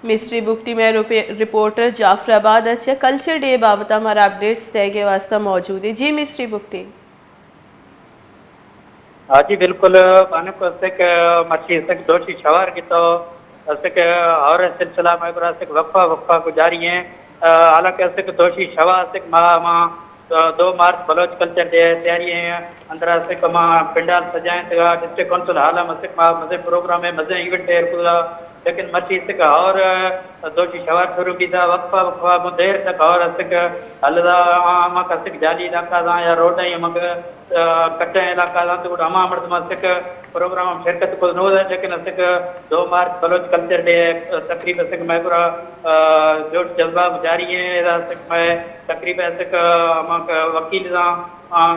مسٹری بگٹی مئے روپے-، رپورٹر جعفر آباد ءَ چہ کلچر ڈے ءِ بابت ءَ مارا اپڈیٹس دئیگ ءِ واستہ موجود اِنت۔ جی مسٹری بگٹی۔ ہاں جی، بالکل۔ بانک استک مرچی استک دوشی شوار کی تو استک اور سلسلہ مئے گورا استک وقفہ وقفہ کو جاری ہیں۔ حالانکہ استک دوشی شوا استک ما، ما دو مارچ بلوچ کلچر ڈے تیاری ہیں۔ اندر استک ما پنڈال سجائیں تگا، ڈسٹرکٹ کونسل ہال ہم استک ما مزے پروگرام ہے، مزے ایونٹ تیار کدا، لیکن مرچی استک اور دوشی شوار شروع بیتا، وقفہ وقفہ مدیر تک اور استک اللہ ما کسک جالی علاقہ دا یا روڈ ہیں، مگر کٹیں علاقہ داں تو گڑا ہما مردم استک پروگرام ہم شرکت کو نو دے، لیکن استک دو مارچ بلوچ کلچر ڈے تقریب استک مئے گورا جوش جذبہ جاری ہیں۔ ادا استک مئے تقریب استک ہما وکیل داں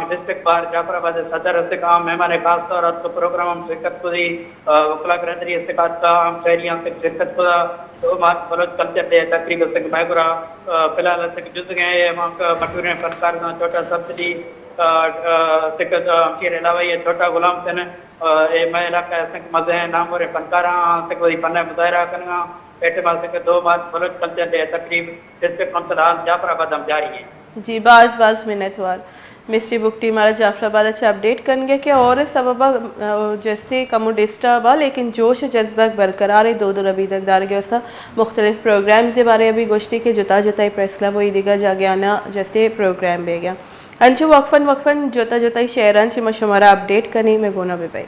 ڈسٹرکٹ بار جعفر آباد صدر استک عام مہمان خاص طور ات پروگرام ہم شرکت کو دی، وکلا برادری استک آتا، عام شہری استک شرکت کو دا۔ دو مارچ بلوچ کلچر ڈے تقریب استک مئے گورا فی الحال استک جز گئے ہما مشہوریں فنکار داں چھوٹا سبسڈی، ٹکٹ، ہمشیر علاوہ یہ چھوٹا غلام سن، اے مئے علاقہ اسنک مزیں ناموریں فنکاراں اسنک وتی فن مظاہرہ کنگا۔ ایٹم اسنک دو مارچ بلوچ کلچر ڈے تقریب ڈسٹرکٹ کونسل ہال جعفر آباد ہم جاری ہیں۔ جی، باز باز منت وار۔ مسٹری بگٹی مارا جعفر آباد چہ اپڈیٹ کنگے کہ اور سبب جستے کمو ڈسٹرب آ، لیکن جوش و جذبہ برقرار ہے۔ دود و ربیدگ دارگے وسا مختلف پروگرامز بارے ابھی گوشتی کہ جتا جتا پریس کلب و دیگر جاگیانا جستے پروگرام بیگا۔ انچو وقفاً وقفاً جتا جتائی شہراں چہ ما شمارا اپڈیٹ کنیں، مئے گونا بہ بئے۔